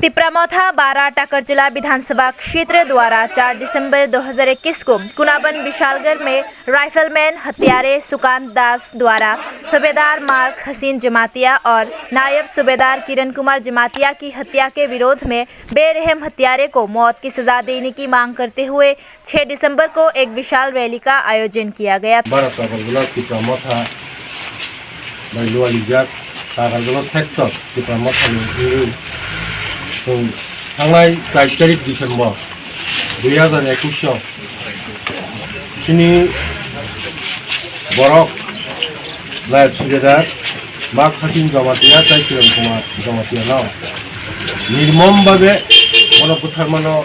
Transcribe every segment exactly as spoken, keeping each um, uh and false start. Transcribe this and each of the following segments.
तिपरा मोथा बारा टाकर जिला विधानसभा क्षेत्र द्वारा चार दिसंबर दो हज़ार इक्कीस को कुनाबन विशालगढ़ में राइफलमैन हत्यारे सुकांत दास द्वारा सूबेदार मार्क हसीन जमातिया और नायब सूबेदार किरण कुमार जमातिया की हत्या के विरोध में बेरहम हत्यारे को मौत की सजा देने की मांग करते हुए छह दिसंबर को एक विशाल रैली का आयोजन किया गया। Bara Takarjala Tipra Motha bai lualijak Takarjala sector Tipra Motha ni wngwi chwng thangnai char tarik December dui hazar ekwis o chini borok Nayab Subedar Mak Hakim Jamatia tei Kiran Kumar Jamatia no nirmom babe bono bwtharmano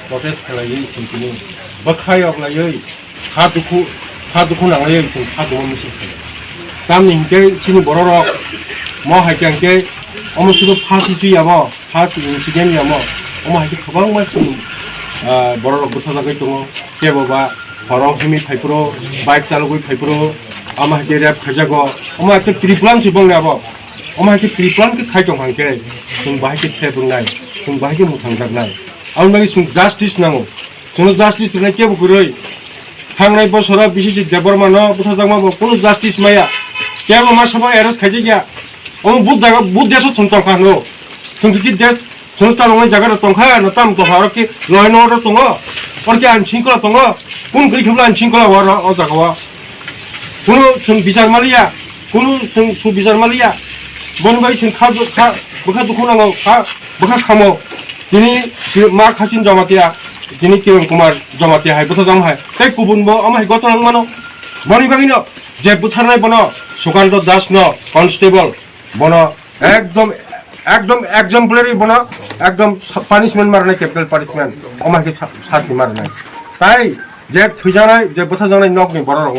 protest khlaiwi chwng tini bwkhai oklaiwi kha dukhu, kha dukhu nanglaiwi chwng kha duma misil khlai. Tamni hinkhe chini bororok mo hai khe hinkhe omo sudu first issue yamo, first incident yamo, omo hai khe kwbangma chini, ah, bororok bwsajagwi tongo. Kebo ba horo himwi phaiphuru, bike chalogwi phaiphuru, omo hai khe rape khaijago, omo hai khe pre-plan se bongni abo. Omo hai khe pre-plan khe khai tong kha hinkhe chwng bahai khe safe wngnai, chwng bahai khe mwthangjaknai. Aboni bagwi chwng justice nango. Chwngno justice rwnai kebo kwrwi. Thangnai bosoro B C C Debbarma no bwtharjakma bo kunu justice maya. Kebo ma sabo arrest khaijak ya. Omo but jaga, but desh o chwng tong kha hwno. Chwng kiki desh, chwng chaloknai jaga rok tong kha, na tam tong kha, oro ki law and order tongo. Oro ki ain shringkhola tongo. Kun kwrwi khe bwla ain shringkhola o, o jaga o. Kunu chwng bichar maliya, kunu chwng su bichar maliya. Boni bai chwng kha, kha, bwkha dukhu nango, kha, bwkha khamo. Tini Mak Hasim Jamatia, tini Kiran Kumar Jamatia hai bwtha jam hai. Tei kubun bo omo hai gotha wng mano. Boni bagwi no je bwtharnai bono Sukanto Das no constable bono ekdom, ekdom exemplary bono ekdom punishment marnai, capital punishment. Omo hai khe sa-, sasti marnai. Tai je thwijanai, je bwthajaknai nokni borok rok